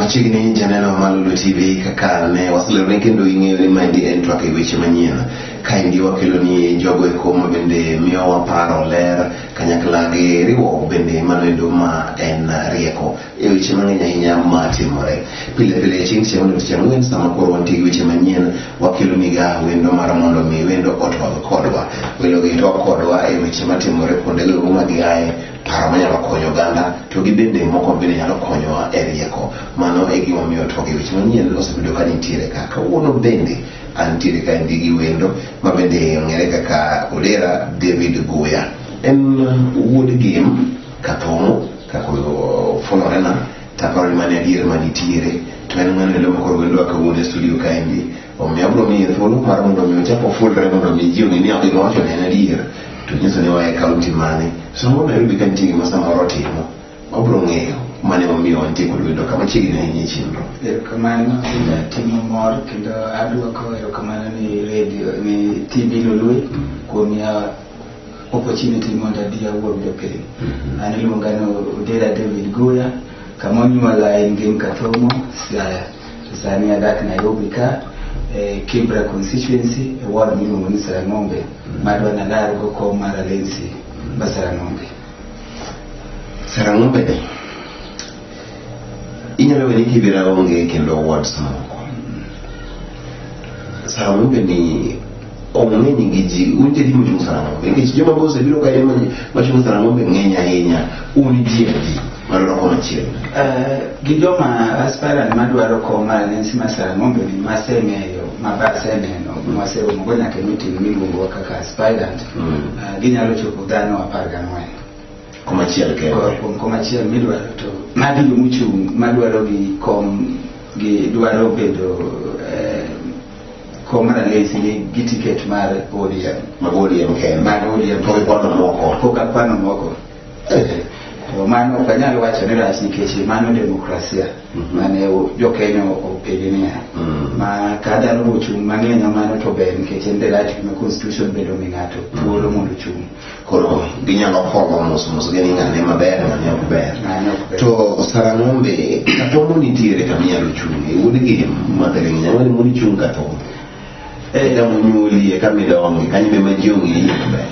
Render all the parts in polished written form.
Machiegni janeno mar Lolwe TV, kaka ne waselerone kendo ing'eyo ni maendi en twak e weche manyien. Kaendi wakelo ni jogo eko ma bende miyowa paro, ler kanyakla gi riwo bende mano endo ma en rieko e weche mang'eny ahinya matimore. Pile pile chieng' tich ang'wen, tich ang'wen sama koro wantie gi weche manyien, wakelo niga wendo mar mondo mi wendo otwag kodwa. Welo gi twak kodwa e weche matimore kuondego eko ma giaye, paro manyalo konyo oganda to gi bende moko bende nyalo konyowa e rieko. Mano e gimomiyo twak e weche manyien osebedo ka nitiere ka. Kawuono bende antiere kaendi gi wendo ma bende ong'ere kaka Odera David Guya. En wuod Gem Kathong'o kaka ofulorena, taparo ni mano e adier manitiere. To en ng'ano endo makoro wendowa kawuono e studio kaendi. Omiyo abiro miye thuolo mar mondo mi ochak ofulre mondo mi ji ong'e ni gima owacho ni en adier. To nyiso ni oa e kaunti mane. Samoro Nairobi ka nitie gima samoro otimo, wabiro ng'eyo mane momiyo wantie kod wendo ka machiegni ahinya e chenro. Erokamano, timo mor kendo adwoko erokamano ni radio ni TV Lolwe kuom miya opportunity mondo abi awuo gi jopiny. An iluonga ni Odera David Guya, kama onyuola en Gem Kathomo, Siaya. To sani adak Nairobi ka, e Kibra constituency, e ward miluongo ni Sarang'ombe, madwa nalar go kom mar Alensi ma Sarang'ombe. Sarang'ombe ni inyalo we ni Kibera onge kendo wards moko. Sarang'ombe ni ong'eny gi ji, un ji adi mochung' Sarang'ombe? Nikech joma be osebiro kae machung' Sarang'ombe ng'eny ahinya. Un ji adi madwaro kom achiel? Gi joma aspirant madwaro kom mar Alensi ma Sarang'ombe ni maseng'eyo ma be aseneno mwaseromo go nyaka e meeting miluongowa kaka aspirant, ginyalo chopo dhano 14. Kom achiel kende. Kuom kom achiel midwaro, to magi jomochung' madwaro gi kom, gi dwaro bedo kom mar Alensi gi ticket mar ODM. Mag ODM kende. Mag ODM. Pok ikwano moko. Pok akwano moko. To mano ok anyal wacho ni rach nikech mano demokrasia mane jo-Kenya opignia. Ma ka dhano ochung' mang'eny mano to ber nikech en the right ma constitution bende omi ng'ato thuolo mondo ochung'. Koro ginyalo kolo mos mos gini ng'ane maber, ng'ane ok ber. Ng'ane ok ber. To Sarang'ombe, Kathomo nitiere kama inyalo chung'e. Wuod Gem Madheringi, ang'o ni mondo ichung' Kathomo? E kama onyuolie, kama idonge, kanyo be ma ji ong'eyi maber.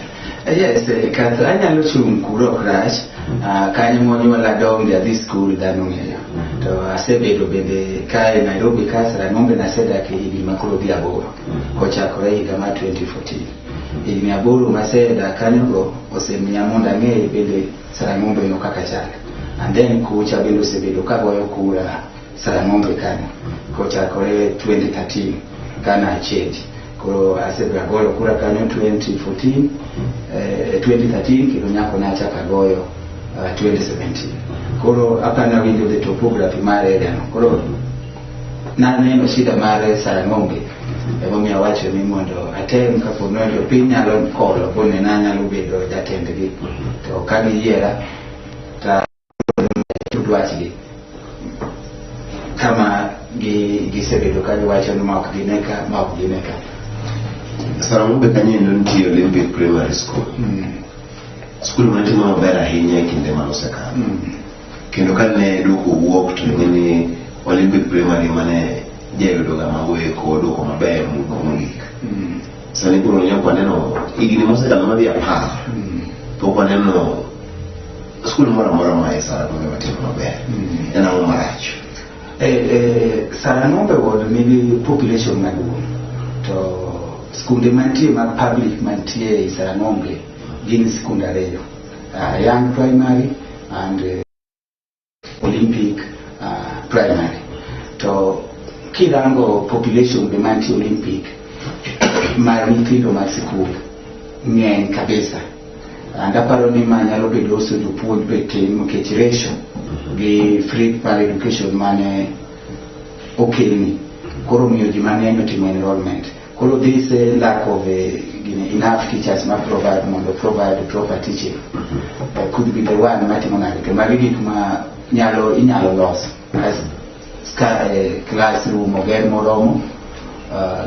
Yes, kata anyalo chung' kuro ok rach. Kanyo monyuola donge adhi skul dhano ong'eyo. To asebedo bende kae Nairobi ka Sarang'ombe nasedak e higni makoro dhi 8. Kochakore higa mar 2014. Higni 8 masedak kanyogo osemiya mondo ang'e bende Sarang'ombe no kaka chal. And then kucha bende osebedo kagoyo kura Sarang'ombe kanyo kochakore 2013 kana change. Koro asebedo agoyo kura kanyo 2014, 2013 kendo nyako nachako agoyo 2017. Koro apani awinjo the topography mar area no. Koro naneno shida mar Sarang'ombe, emomiyo awacho ni mondo atem kapo ni jopiny nyalo kolo bonena anyalo bedo jatendgi. To ka giyiera to dwachgi kama gisebedo ka giwacho ni ma ok gine ka, ma ok gine ka. Sarang'ombe kanyo endo nitie Olympic Primary School. Skul manitimo maber ahinya e kinde mane osekalo. Kendo kane duoko wuok to ing'e ni Olympic Primary mane jayudo ga mago eko duoko maber mogik. Sani koro ne ok waneno higni mosekalo madhi 10. Pok waneno skul moro amora ma e Sarang'ombe matimo maber. En ang'o marach? Sarang'ombe ward nigi population maduong', to skunde mantie mag public mantie e Sarang'ombe gin skunde 2, Young Primary and Olympic Primary. To kirango population be mantie Olympic mar nyithindo mag sikul ng'eny kabisa. And aparo ni ma nyalo bedo also jopuonj be tin nikech ratio gi free primary education mane okelni koro miyo ji mang'eny otimo enrollment. Koro this lack of enough teachers ma provide mondo provide proper teaching could be the one matimo nade. To magi gik ma nyalo inyalo loso as ka classroom oger moromo,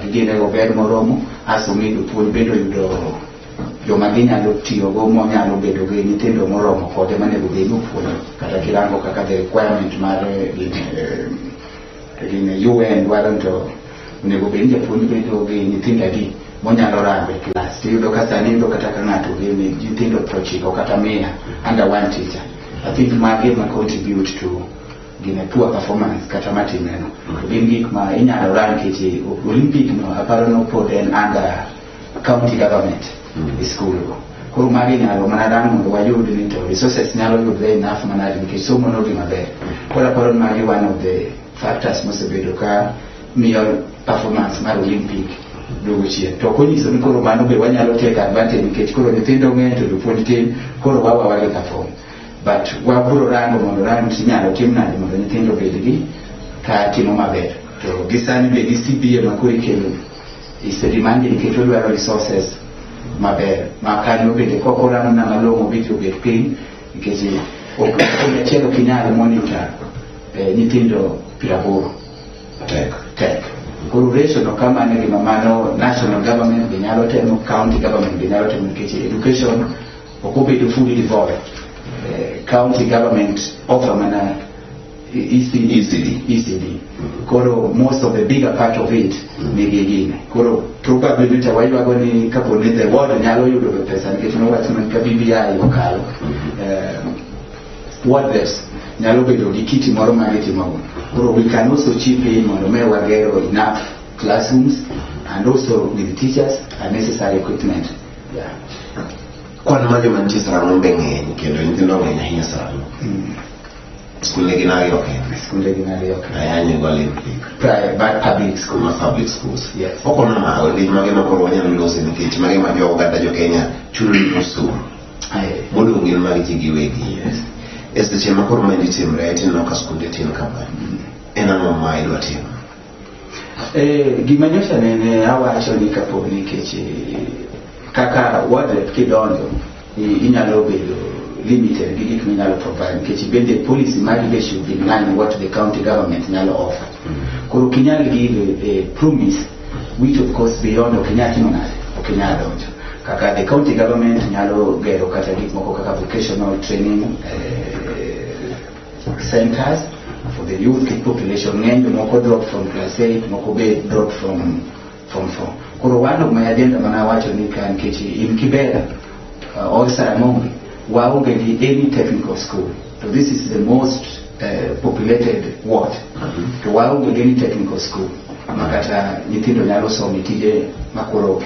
gigene oger moromo, aso mi jopuonj bende oyudo joma ginyalo tiyogo monyalo bedo gi nyithindo moromo kode manego bed ni opuonjo. Kata kirango kaka the requirement mar Gine UN dwaro to onego bed ni japuonj bedo gi nyithindo adi monyalo rango e klas. Tiyudo ka sani iyudo kata ka ng'ato gin nyithindo 90 kata 100 under one teacher. I think magi ema contribute to gine poor performance kata matimeno. To gin gik ma inyalo rang nikech Olympic no aparo no pod en under county government e school go. Koro magi inyalo mana rang mondo wayud ni to resources nyalo yudre enough manade nikech somo nodhi maber. Koro aparo ni magi one of the factors mosebedo ka miyo performance mar Olympic duogo chien. To ok onyiso ni koro mano be wanyalo take advantage nikech koro nyithindo ng'eny to jopuonj tin, koro wawa wadhi perform. But wabiro rango mondo rang inyalo tim nade mondo nyithindo obed gi ka timo maber. To gi sani be gi CBA ma koro ikelo is a demanding nikech odwaro resources maber ma kanyo bende kok orango na malong'o bidhi obet piny nikech ok achiel ok inyal monitor nyithindo 80. Tek. Tek. Koro ratio no kama ne gima mano national government be nyalo temo, county government be nyalo temo nikech education ok obedo fully devolved. County government offer mana ECD. ECD. ECD. Koro most of the bigger part of it nigi gine. Koro probably nyocha waywago ni kapo ni the ward nyalo yudo pesa nikech nowach mana ka BBI okalo. Ward reps nyalo bedo gi kiti moro ma gitimogo. Koro we can also chip in mondo me wagero enough classrooms and also with teachers and necessary equipment. Yeah. Kwan mar joma nitie Sarang'ombe ng'eny kendo nyithindo ng'eny ahinya Sarang'ombe. Skunde gin ariyo kende. Skunde gin ariyo kende. Ayany gi Olympic. Private public schools. Ma public schools. Yes. Okono mago nikech mage ma koro wanyalo lose nikech mage ma jo oganda jo Kenya chulo ni osuru. Modong' gin mag ji giwegi. Yes. E seche ma koro maendi timre tineno ka skunde tin kama. En ang'o ma idwa timo? Gima nyocha nene awacho ni kapo nikech kaka ward rep kidonjo inyalo bedo limited gi gik minyalo provide nikech bende policy mari be should be in line with what the county government nyalo offer. Koro ok inyal give a promise which of course beyond ok inyal timo nade, ok inyal donjo. Kaka the county government nyalo gero kata gik moko kaka vocational training centers for the youth population ng'eny jomoko drop from class 8 moko be drop from form 4. Koro one of my agenda mana wacho ni ka nikech in Kibera or Sarang'ombe waonge gi any technical school. So this is the most populated ward. To waonge gi any technical school ma kata nyithindo nyalo somo tije makoro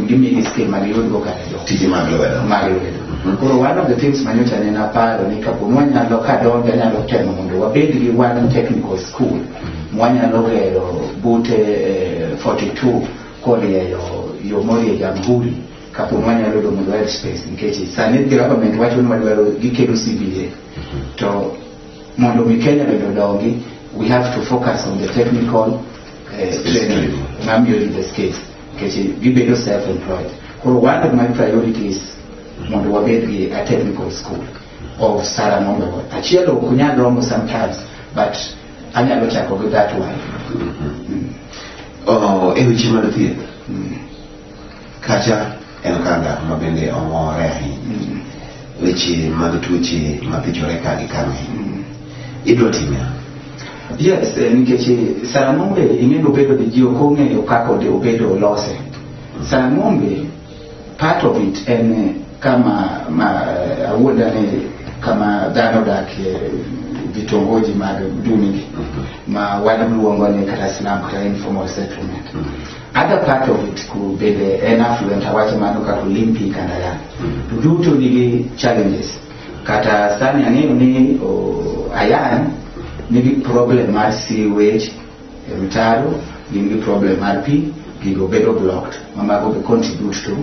gimigi skill magiyudgo kata jo Tije mag lwedo. Mag lwedo. Koro one of the things manyocha nene aparo ni kapo ni wanyalo kadonjo anyalo temo mondo wabed gi one technical school mwanyalo gero bute 42 korieyo yo morie Jamhuri kapo ni wanyalo yudo mondo wayud space nikech sani government wacho ni wadwaro gikelo CBA to mondo mi Kenya bende odongi we have to focus on the technical training mamiyo ji the skills nikech gibedo self employed. Koro one of my priorities mondo wabed gi a technical school of Sarang'ombe ward. Achiel ok nyal romo sometimes but anyalo chako gi that one. Oh, e weche mag thieth. Kacha en kar dak ma bende ong'ore ahinya. Weche mag tuoche mathichore ka gi ka ng'eny. Idwa time ang'o? Yes, nikech Sarang'ombe ing'eyo obedo ni ji ok ong'eyo kaka obedo olose. Sarang'ombe part of it en kama ma awuonda ni kama dhano odakie vitongoji mag duni gi ma waluongo ni kata slum kata informal settlement. Other part of it ku bende en affluent awacho mano kaka Olympic and Ayany. To duto nigi challenges. Kata sani ang'eyo ni Ayany nigi problem mar sewage e mtaro, gin gi problem mar pi, gigo bedo blocked ma mago be contribute to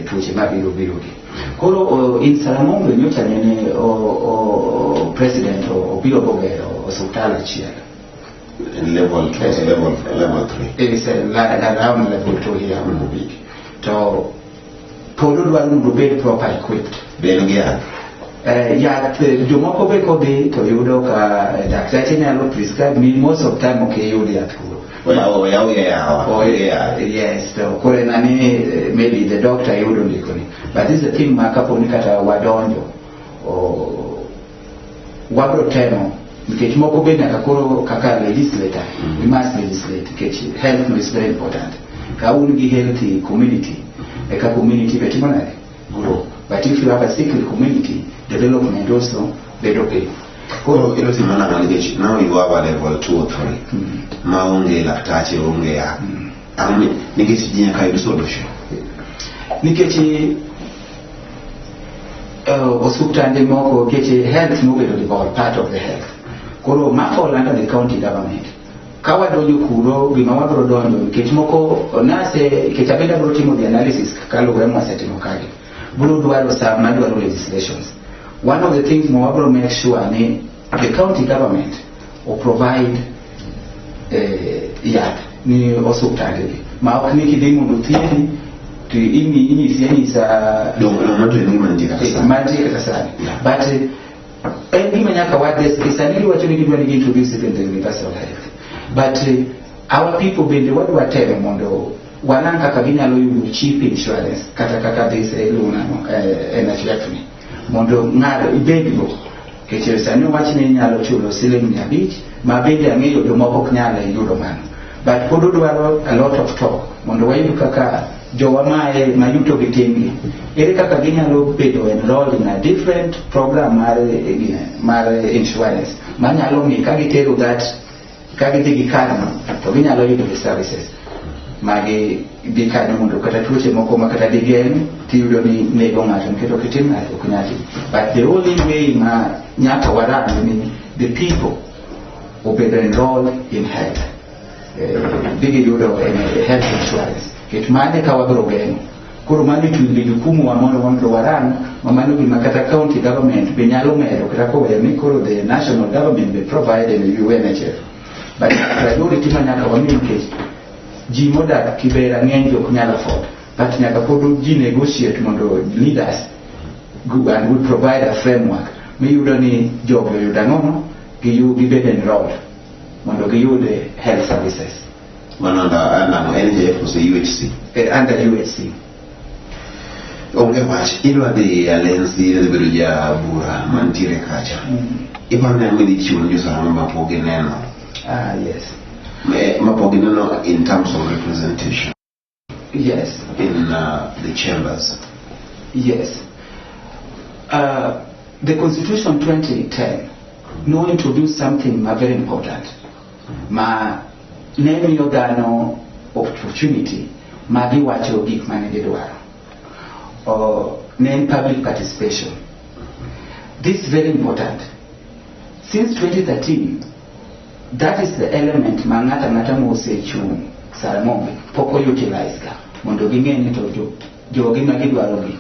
tuoche mabiro biro gi. Koro in Sarang'ombe nyocha nene o president obiro bogero osuptal achiel. Level 2, level 3. It is a around level 2 here mm. To pod odwaro mondo obed proper equipped. Be en gi yath? Yath jomoko be kodhi to yudo ka daktache nyalo prescribe ni most of time ok iyud yath kuro. Oyaw oyaw yawa. Oh, yes, to koro en ani maybe the doctor yudo ndikoni. But this is the thing ma kapo ni kata wadonjo, wabro temo Nikech moko be nyaka koro kaka legislator, we must legislate nikech health no is very important. Ka un gi healthy community, eka community be timo nade? Grow. But if you have a sickly community, development also bedo piny. Koro ilo timo nang'o nikech now you have a level 2 or 3 maonge laktache, onge yath. Ang'o nikech ji nyaka yud solution? Nikech osuptande moko, nikech health nobedo devolved part of the health, koro ma fall under the county government. Ka wadonjo kuro, gima wabiro donjo, nikech moko nase, nikech abende abiro timo the analysis kaluwore mwasetimo kagi, biro dwaro sa madwaro legislations. One of the things ma wabiro make sure ni the county government o provide yath ni osuptande gi ma ok ni kidhi mondo thiedhi to inyisi anyisa. Dong mato en gima nitie kata sani. Mantie kata sani. But en gima nyaka wadres. Sani giwacho ni gidwa ni gi introduce even the universal health, but our people bende wadwa temo mondo walang kaka ginyalo yudo cheap insurance, kata kaka this iluongo nang'o, NHIF ni, mondo ng'ato ibedgo, nikech sani owach ni inyalo chulo siling 500, ma bende ang'eyo jomoko ok nyal yudo mano, but pod odwaro a lot of talk mondo wayud kaka jowa mae ma yuto gi tin gi, ere kaka ginyalo bedo enrolled in a different program mar insurance manyalo mi ka gitero that, ka gidhi gi karno to ginyalo yudo the services magi dhi kanyo, mondo kata tuoche moko ma kata digeng' tiyudo ni nego ng'ato nikech ok itim nade, ok nyal tim. But the only way ma nyaka warang ni the people obedo enrolled in health, dhi giyudo health insurance, nikech mane ka wabiro geng'o. Koro mano it will be jukumu wa mondo warang ma mano gima kata county government be nyalo medo, kata koweyo ni koro the national government be provide in UNHF, but priority ma nyaka wami, nikech ji modak Kibera ng'eny ji ok nyal afford, but nyaka pod ji negotiate mondo leaders go and we provide a framework miyudo ni jogi oyudo ang'ono, gibed enrolled mondo giyud health services. Mano under nang'o, NHIF kose UHC? Under UHC. Onge wach, idwa dhi Alensi, idhi bedo jabura mantiere kacha. Iparo ni ang'o idhi chiwo ne josaramo mapok gineno? Ah, yes. Mapok gineno in terms of representation in the chambers. Yes. The Constitution 2010 no introduced something ma very important ma ne miyo dhano opportunity ma giwacho gik mane gidwaro. Ne en public participation. This is very important. Since 2013, that is the element ma ng'ato ang'ata mosechung' Saramombe pok o utilize ga mondo ging'e ni to jogi ma gidwaro gi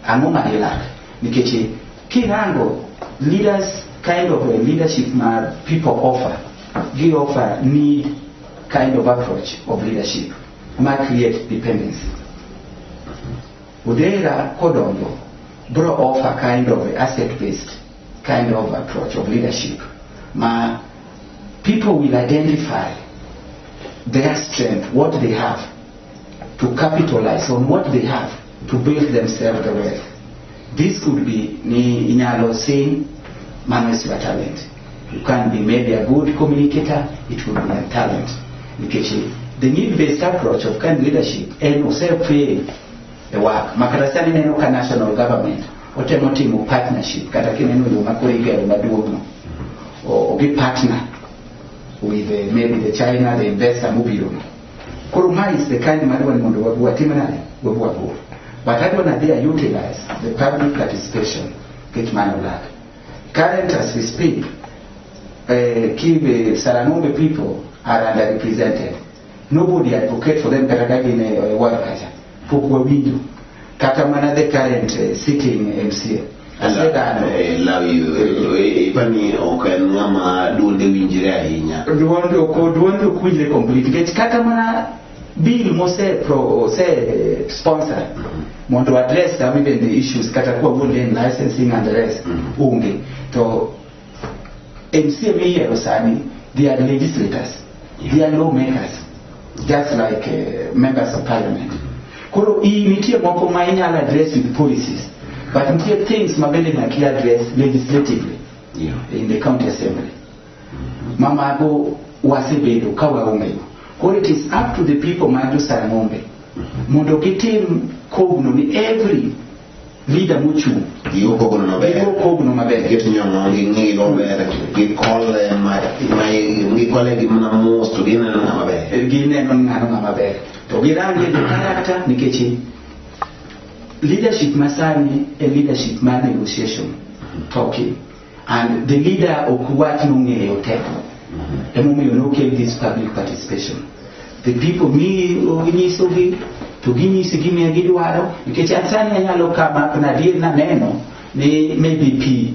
ang'o ma gilak, nikech kirango leaders, kind of a leadership ma people offer, gi offer need kind of approach of leadership ma create dependency. Odera kodongo bro offer kind of asset based kind of approach of leadership ma people will identify their strength, what they have, to capitalize on what they have to build themselves the wealth. This could be ni inyalo sing, mano is your talent. You can be maybe a good communicator, it will be a talent. Nikech the need-based approach of kind leadership en ose fail e work. Makata sani neno ka national government otemo timo partnership, kata kineno yo ma koro igero maduong' no, o gi partner with maybe the China, the investor mobiro no. Koro ma is the kind madwa ni mondo wabu watim nade, wabu wagol. But adwa ni adhi utilize the public participation, nikech mano lak. Current as we speak, Kibe, Sarang'ombe people are underrepresented. Nobody advocate for them kata ka gin e ward kacha. Pok wawinjo. Kata mana the current sitting MCA. Asedano. Ipani ok en ng'ama duonde winjre ahinya. Duonde ok winjre complete. Nikech kata mana bill mose pro ose sponsor mondo address some even the issues kata kwa wuonde in licensing and the rest, onge. To MCA miyiero sani, they are legislators, they are lawmakers, just like members of parliament. Koro i nitie moko ma inyalo address with policies, but nitie things ma bende nyaka i address legislatively in the county assembly. Mamago wasebedo ka waongego. Koro it is up to the people mar jo Sarang'ombe mondo gitim kogno ni every leader mochung' Gigo kogno maber. Gigo kogno maber. Giket nyong'o, ging'i maber, gikole ma, gikole gi mana mos to gineno ng'ama ber. Gineno ni ng'ano ng'ama ber. To girange the character, nikech leadership masani e leadership mar negotiation, talking, and the leader ok wach nong'eyo te. Emomiyo nokel this public participation. The people mi nyisogi to ginyisi gima gidwaro, nikech an sani anyalo kama na adier naneno ni maybe pi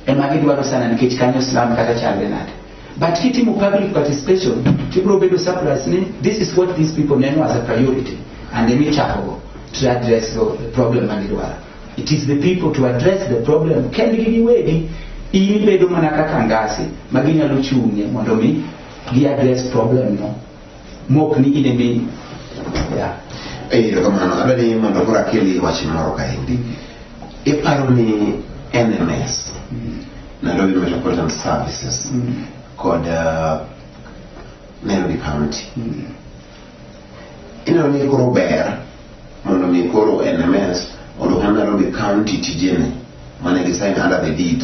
ema gidwaro sana, nikech kanyo slum kata chalre nade. But kitimo public participation, tibiro bedo surprise ni this is what these people neno as a priority, and emichakogo to address the problem magidwaro. It is the people to address the problem kendgi giwegi. In ibedo mana kaka ngasi ma ginyalo chung'ie mondo mi gi address problem no mok ni in emi, yeah. Erokamano. Adwa ni mondo koro akeli wach moro kaendi. Iparo ni NMS, Nairobi Metropolitan Services, kod Nairobi County, ineno ni koro ber mondo mi koro NMS odwok ne Nairobi County tijene mane gisign under the deed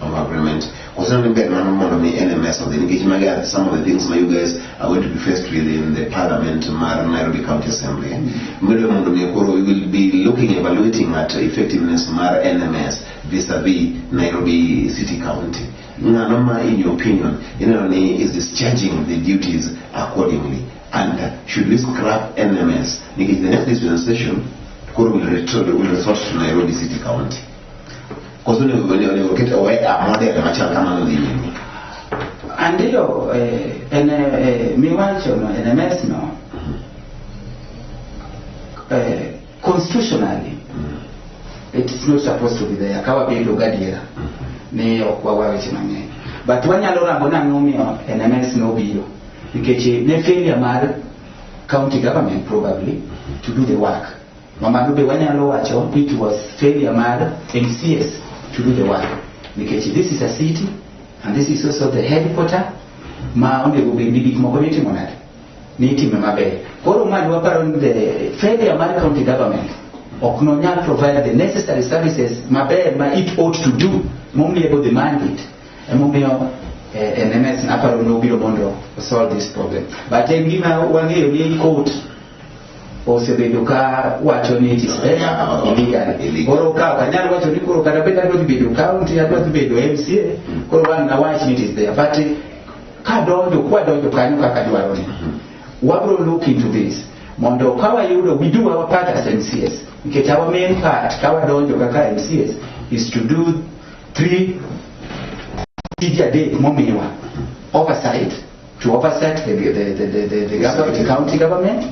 of agreement, koso ni ber mano mondo mi NMS odhi, nikech magi are some of the things ma you guys are going to be faced with in the parliament mar Nairobi County Assembly? Medo mondo mi koro we will be looking, evaluating at effectiveness mar NMS vis-a-vis Nairobi City County. Ng'ano ma in your opinion ineno ni is discharging the duties accordingly, and should we scrap NMS, nikech the next dispensation koro will resort to Nairobi City County, koso onego ket owe a model machal kamano dhi nyime? Andiyo, en miwacho no NMS no, constitutionally it is not supposed to be there, ka wabedo gadiera ni ok wawa weche mang'eny. But wanyalo rango nang'o miyo NMS nobiro, nikech ne failure mar county government probably to do the work. Mamano be wanyalo wacho it was failure mar MCAs to do the work, nikech this is a city and this is also the headquarter ma onego bed ni gik moko nitimo nade, nitime maber. Koro ma waparo ni the failure mar county government ok nonyal provide the necessary services maber ma it ought to do, momiyo the mandate. Emomiyo NMS aparo nobiro mondo solve this problem. But en gima wang'eyo ni court osebedo ka wacho ni it is there illegally. Illegal. Koro ka ok anyal wacho ni koro kata bed adwa dhi bedo county, adwa dhi bedo MCA, koro wang' nawach ni it is there. But kadonjo kwadonjo kanyo kaka dwarore, wabro look into this mondo ka wayudo we do our part as MCAs, nikech our main part ka wadonjo kaka MCAs is to do three tije adek momiwa: oversight, to oversight the county government,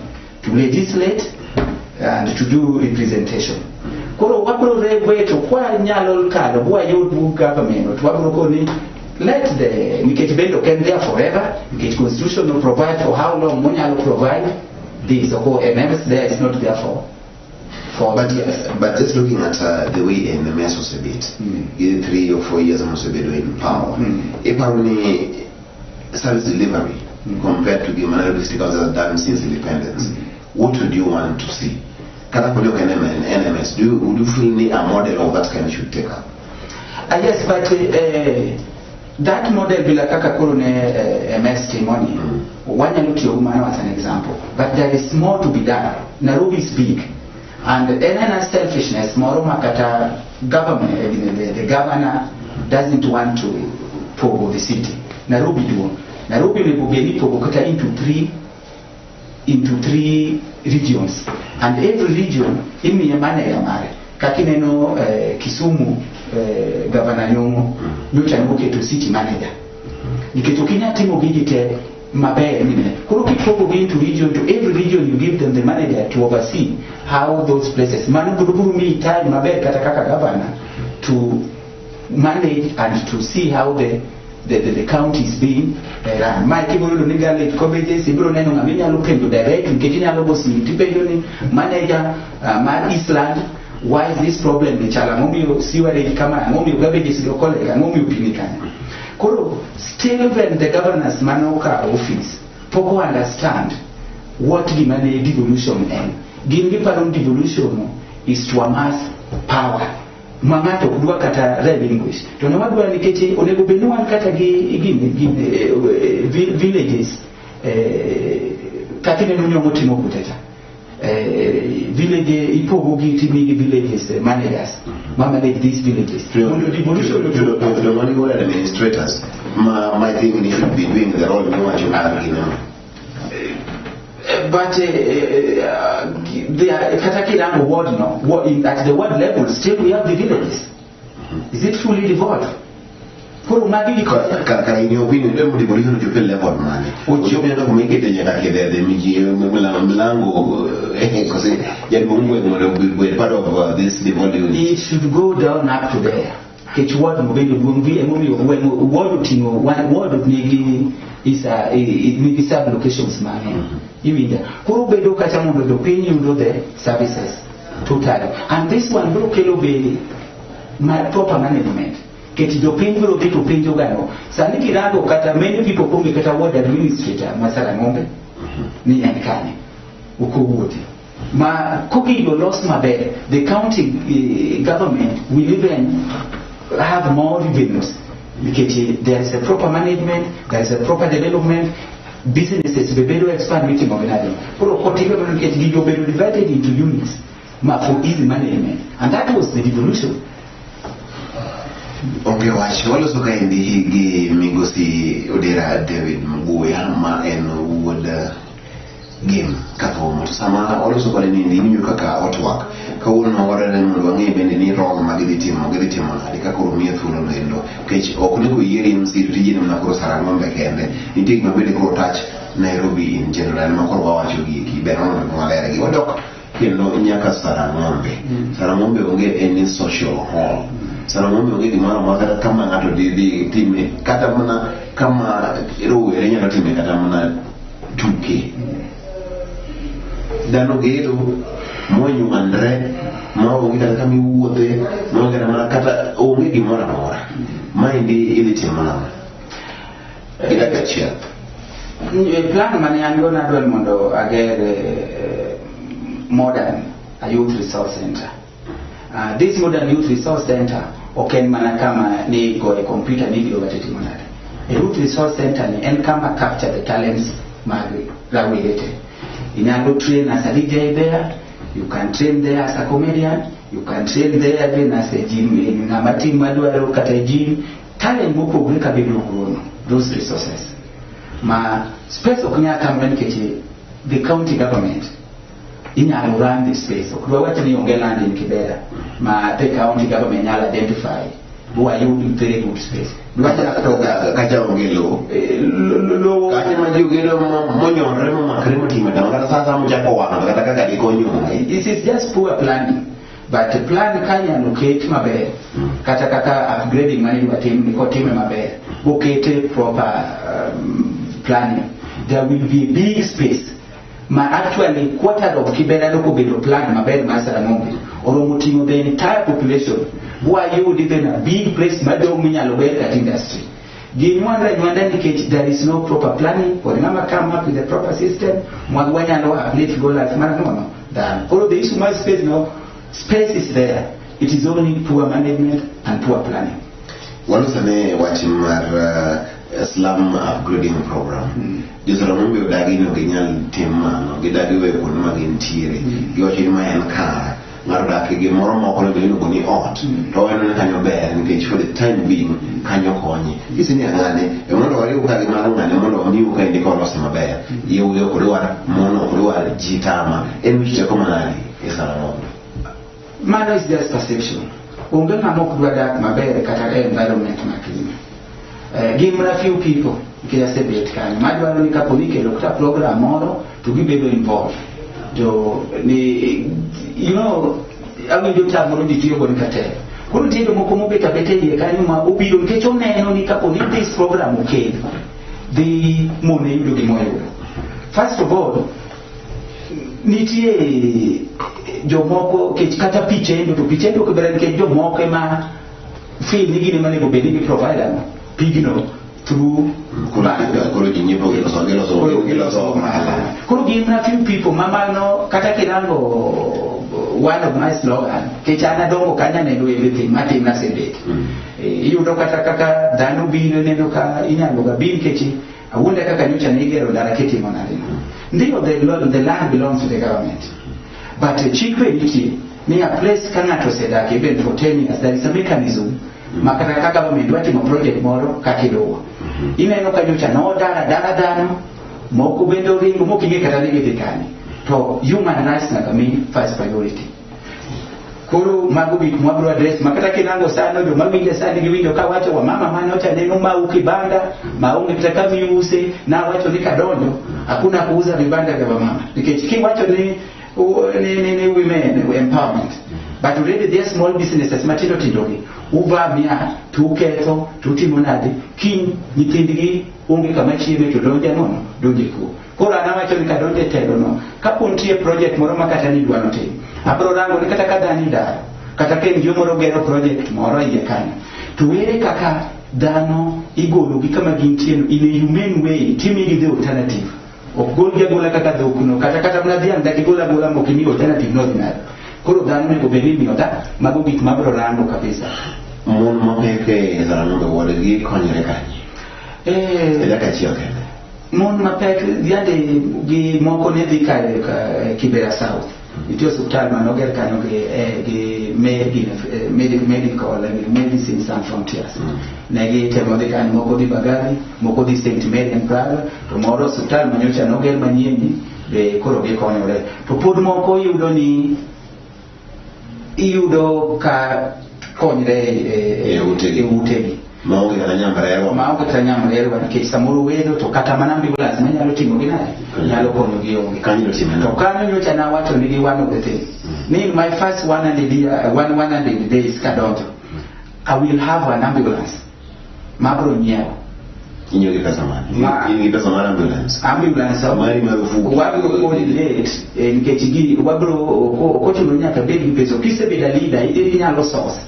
to legislate and to do representation. Koro wabro weto kwanyalo kalo bwayud government to wabro koni let the, nikech bende ok en there forever, nikech constitution no provide for how long monyalo provide this. Oko NMS there is not there for But, years. But just looking at the way NMS osebet, mm. 3 or 4 years mosebedo in power, iparo ni service delivery compared to gima Nairobi City Council has done since independence, what would you want to see? Kata kod ok NMS, would you feel ni a model of that kind should take up? Yes, but that model bila kaka koro ne MS timoni, wanyalo tiyo go mano as an example. But there is more to be done. Nairobi is big. And en ena selfishness moro ma kata government, the governor doesn't want to pogo the city. Nairobi duong'. Nairobi onego bed ni pogo kata into three regions, and every region imiye manager mare. Kaka ineno Kisumu, Governor Nyong'o nyocha noketo city manager, nikech ok inyal timo gigi te maber mine. Koro kipogo gi into region, to every region you give them the manager to oversee how those places, mano biro miyi time maber kata kaka governor to manage and to see how the county is being run. Ma kibiro yudo ni garbage garbage ibiro neno ng'ama inyalo penjo direct, nikech inyalo go simu tipenjo ni manager mar Eastland, why is this problem ni chal, ang'o miyo sewerage kama, ang'o miyo garbage is collect, ang'o miyo pi ni kanyo. Koro still when the governors manokawo office pok o understand what gima ne devolution en. Gin giparo ni devolution is to amass power ma ng'ato ok dwa kata relinquish. To ne wadwa nikech onego bed ni wan kata gi gini villages, kaka ineno Nyong'o timo kucha cha. Village ipogo gi timigi villages, managers ma manage these villages mondo devolution To joma nigo administrators ma I think they should be doing the role miwacho mar gino. But they are, kata kirango ward no ward at the ward level, still we have the villages. Is it fully devolved? Koro magi gik Kara in your opinion, demo devolution ochopo e level mane? Ochopo nyaka kuma ikete nyaka kidhedhe miji milango kose jaduong' gweng' mondo obed part of this devolved unit. It should go down up to there. Kech ward no bende duong' vi emomiyo gweng' ward oting'o ward nigi isa nigi sub locations mang'eny. Iwinja. Koro bedo kacha mondo jopiny yudo the services totally. And this one biro kelo be ma proper management. Kech jopiny biro dhi to penjo gano. Sani kirango kata many people onge kata ward administrator ma Sarang'ombe ni en kanye. Ok owuothi. Ma kogigo los maber, the county government will even have more revenues nikech there is a proper management, there is a proper development, businesses be bedo expand mitimo gi nade. Koro kotime mano nikech gigo bedo divided into units ma for easy management, and that was the devolution. Onge wach waloso kaendi gi migosi Odera David Mguya ma en wuod Gem Kathomo. To sama waloso kode ni iwinjo kaka otwak. Kawuono wadwaro ni mondo wang'e bende ni role ma gidhi timo nade ka koro miye thuolo no endo. Nikech ok onego yieri MC to tiji ni mana koro Sarang'ombe kende. Nitie gima bende koro touch Nairobi in general ma koro wawacho gieki ber mondo walergi. Wadok kendo nyaka Sarang'ombe. Sarang'ombe onge any social hall. Sarang'ombe onge gimoro amora kata kama ng'ato dhi time kata mana kama rowere nyalo time kata mana tuke. Dhano gedo monywandre ma onge kata kama iwuothe maonge kata mana kata onge gimoro amora. Maendi idhi timo nang'o? Gi dakika achiel. Plan mane an go nadwa ni mondo ager modern a youth resource center. This modern youth resource center ok en mana kama ni goye computer ni ibiro kata timo nade. A youth resource center ni en kama capture the talents mag rawere te. Inyalo train as a DJ there, you can train there as a comedian, you can train there even as a gym, ng'ama tim madwaro kata gym, talent mopogore ka bedo grown, those resources. Ma space ok nyal tamre nikech the county government inyalo run the space. Ok dwa wach ni onge land in Kibera ma the county government nyalo identify wayud very good space. Dwa chak Kacha onge lowo. Lowo. Kacha ma ji ogedo monyorore momakre moting'o tamo kata sa asaya mochako wang' kata kaka dikonyo onge. This is just poor planning. But plan ka inyalo ket maber, kata kaka upgrading mane idwa tim ni kotime maber, okete proper planning, there will be big space ma actually quarter of Kibera dok obedo plan maber mar Sarang'ombe oromo ting'o the entire population wayud even a big place madong' minyalo ger kata industry. Ginywandre anywanda nikech there is no proper planning kod ng'ama come up with the proper system mag wanyalo uplift go life mar ng'ono dhano. Koro the issue mar space no, space is there, it is only poor management and poor planning. Walosane wach mar slum upgrading program. Jo-Sarang'ombe odagi ni ok ginyal tim mano, gidagi weyo kuonde ma gintiere. Giwacho ni ma en kara. Ng'ato odak e gimoro moko onego iluongo ni ot. To oneno ni kanyo ber nikech for the time being kanyo konye. Nyisi ni ng'ane e mondo wariw ka gi mar ng'ane mondo wamiu kaendi kolose maber. Yie ok dwar, mon ok dwar, ji tama. En wich teko manade e Sarang'ombe? Mano is just perception. Onge ng'ama ok dwa dak maber kata e environment ma clean. Gin mana few people nikech asebet kanyo madwaro ni kapo ni ikelo kata program moro to gibedo involved. To ni awinjo tamoro ji tiyo go ni katel. Koro nitie jomoko mobet abeta e iye kanyo ma obiro nikech oneno ni kapo ni this program okel dhi mone yudo gima oyudo. First of all, nitie jomoko kech kata pi chendo to pi chendo ok ber nikech jomoko ema feel ni gin ema onego bed ni gi provide ang'o. pigno through Koro ji nyiepo, giloso ohala. Koro gin mana few people mamano. Kata kirango one of my slogan, kech an adongo kanyo, aneno everything matin nasebet. Iyudo kata kaka dhano biro neno ka inyalo ga bi, nikech awuonda kaka nyocha ne igero ndara kitimo nade no. Ndiyo, the land belongs to the government, but chik be nitie ni a place ka ng'ato osedak even for 10 years, there is a mechanism ma kata ka government dwa timo project moro kaka iluwo. Ineno ka nyocha nodara dala dhano moko bende oringo mok ing'e kata ni gidhi kanye, to human rights nyaka mi first priority. Koro mago gik mwabro address ma kata kirango sano joma winje sani giwinjo kawacho wa mama mane ocha neno mau kibanda maonge kata kama iuse. Nawacho ni kadonjo hakuna kuuza vibanda vya wamama, nikech kiwacho ni women empowerment, but already there small businesses matindo tindo gi uvamia tuketho tutimo nade, kiny nyithindgi onge kama chieme to donje ang'ono donje kuo. Koro an awacho ni kadonje telo no, kapo nitie project moro ma kata ni dwano tim, abro rango ni kata ka dhano idaro, kata ka NGO moro gero project moro iye kanyo, to ere kaka dhano igolo gi kama gintie no in a humane way, timigi the alternative. Ok golgi agola kaka dhok no, kata mana dhiang' dak igol agola mok imiyo alternative no dhi nade. Koro dhano onego bed ni imiyo dha mago gik mabro rango kabisa. Mon mapek e Sarang'ombe ward gi konyore kanye? E dakika achiel kende. Mon mapek yande gi moko ne dhi ka Kibera South. Nitie osiptal manoger kanyo gi medical and Medicine Sans Frontiers. Ne gitemo dhi kanyo, moko dhi Mbagathi, moko dhi St Mary and Praga, to moro osiptal manyocha noger manyien ni be koro gikonyore. To pod moko iyudo ni iyudo ka konyre E utegi. E utegi. Maonge kata nyamrerwa. Maonge kata nyamrerwa, nikech samoro wedo to kata mana ambulance manyalo ting'o gi nade nyalo konyo gi onge. Kanyo notime To nang'o? Kanyo nyocha nawacho nigi one of the things ni in my first 100 year, 100 days kadonjo, I will have an ambulance mabro nyiewo. Inyiewo gi pesa mane? In gi pesa mar ambulance? Ambulance Mari mar ofuku. Wabiro coordinate, nikech gi wabro ok ochuno ni nyaka bed gi pesa. Kisebedo a leader inyalo source.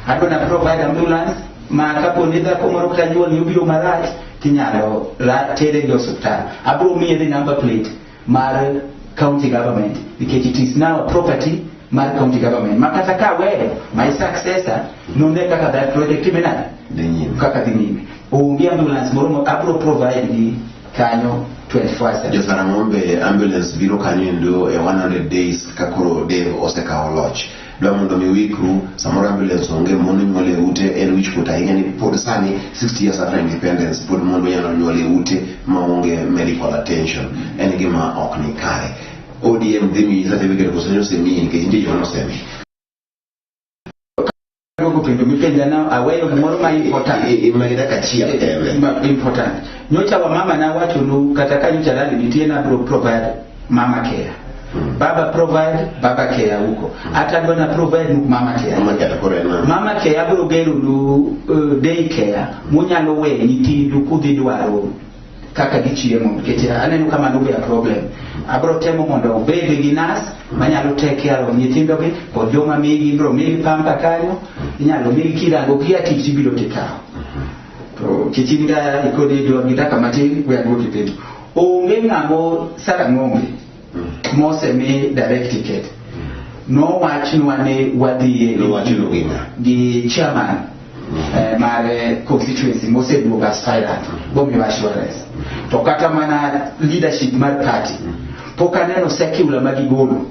Adwa na provide ambulance ma kapo ni dhako moro kata nyuol ni obiro marach tinyalo tere gi osiptal. Abro miye the number plate mar county government, nikech it is now a property mar county government, ma kata ka aweyo, my successor none kaka that project time nade Dhi nyime. Kaka dhi nyime. Onge ambulance moro ma abro provide gi kanyo 24/7. Jo-Sarang'ombe, ambulance biro kanyo endo e 100 days ka koro Dave osekawo loch. Dwa mondo mi uikru, samoro ambulance onge, mon nyuol e ute, en wichkuot ahinya ni pod sani 60 years after independence pod mon nyalo nyuol e ute maonge medical attention. En gima ok ni kare. ODM dhi miyi certificate koso osemiyi, nikech nitie joma nosemiyi? Duoko penjo mipenja na aweyo gimoro ma important. Magi dakika achiel kende. Ma important. Nyocha wa mama nawachonu kata ka nyocha rally nitie na bro provide mama care. Baba provide baba care huko. Hata adwa na provide mama care. Mama care koro en ang'o? Mama care abro gero nu day care munyalo weyo nyithindu kudhi dwaro kaka gichiemo, nikech aneno ka mano be a problem. Abro temo mondo obed gi nurse manyalo take care of nyithindogi kod joma migi ibro migi pamper kanyo, inyalo migi kirango kia tich ibiro tikawo. To kech in ga ikoni idwa gi dakika matin, we aduoki penjo. Onge ng'amo Sarang'ombe mosemi direct ticket. Nowachnwa ni wadhi Nowachnu gi ng'a? Gi chairman mar constituency moseduogo aspirant bomiyo assurance. To kata mana leadership mar party pok aneno circular ma gigolo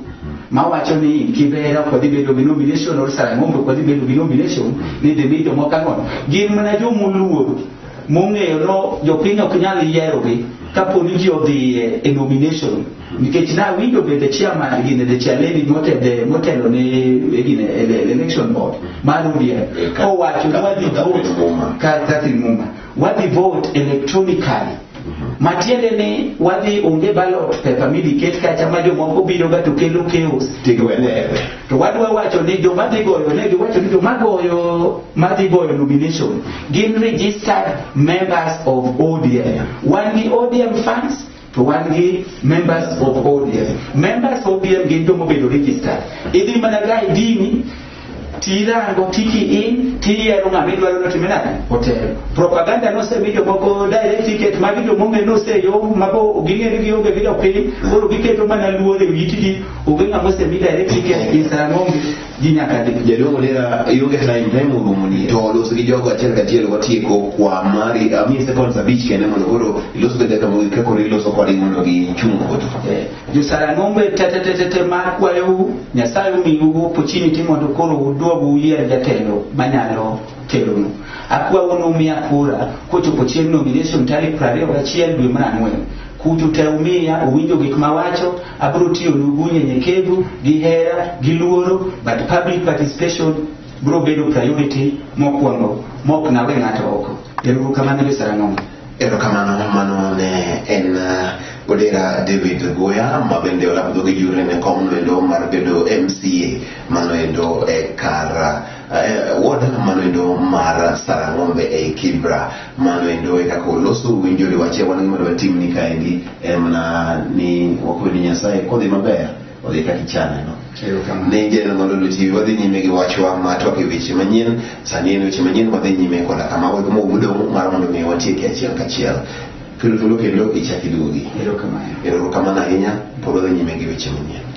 mawacho ni Kibera ok wadhi bedo gi nomination or Sarang'ombe ok wadhi bedo gi nomination ni dhi mi jomoko ang'ono. Gin mana jomoluor mong'eyo no jopiny ok nyal yierogi kapo ni ji odhi e nomination, nikech nawinjo bende chairman gine, the chairlady motelo ne gine election board mar ODM kowacho ni wadhi vote Muma. Catherine Muma, wadhi vote electronically, matiende ni wadhi onge ballot paper midhi ket kacha ma jomoko biro ga to kelo chaos. Tigwedere. To wadwa wacho ni joma dhi goyo, ne giwacho ni joma goyo madhi goyo nomination gin registered members of ODM. Wan gi ODM fans to wan gi members of ODM. Members of ODM gin joma obedo registered. Idhi mana ga ID ni. Tirango tiki in tiyiero ng'ama idwaro notime nade otel. Propaganda nosemi jomoko direct ticket magi jomong'e noseyo mago ging'e ni gionge gi jopiny koro giketo mana luor e itgi onge ng'ama osemi direct ticket in Sarang'ombe ji nyaka dhi. Jaduong' Odera ionge time orumo ni to los gi jogo achiel kachiel watieko kwa mari amiyi seconds 5 kende mondo koro ilos go dakika mogik kaka koro iloso kodgi mondo gichung' kodi. Jo-Sarang'ombe te ma akwayou Nyasaye omiyou opportunity mondo koro uduog uyier jatelo manyalo telonu. Akwayou ni umiya kura kochopo chieng' nomination tarik 21 dwe mar ang'wen. Kucho te umiya, uwinjo gik mawacho, abiro tiyonu gi unyenyekevu, gi hera, gi luoro, but public participation biro bedo priority mokwongo mok nawe ng'ato oko. Ero uru kamano jo-Sarang'ombe. Erokamano mano ne en Odera David Goya ma bende olamo dhoge yure ne kom noendo mar bedo MCA mano endo e kar ward mano endo mar Sarang'ombe ei Kibra mano endo e kaka oloso winjo wache wan gima dwa timni kaendi en mana ni wakwayo ni Nyasaye kodhi maber odhi kaka ichane no. Ne janeno mar Lolwe TV wadhi nyime gi wachwa ma twak e weche manyien sani en weche manyien wadhi nyime koda kama wek modong' mar mondo mi watieki achiel kachiel kendo thuolo kendo ichak iduogi. Erokamano ahinya pod wadhi nyime gi weche manyien.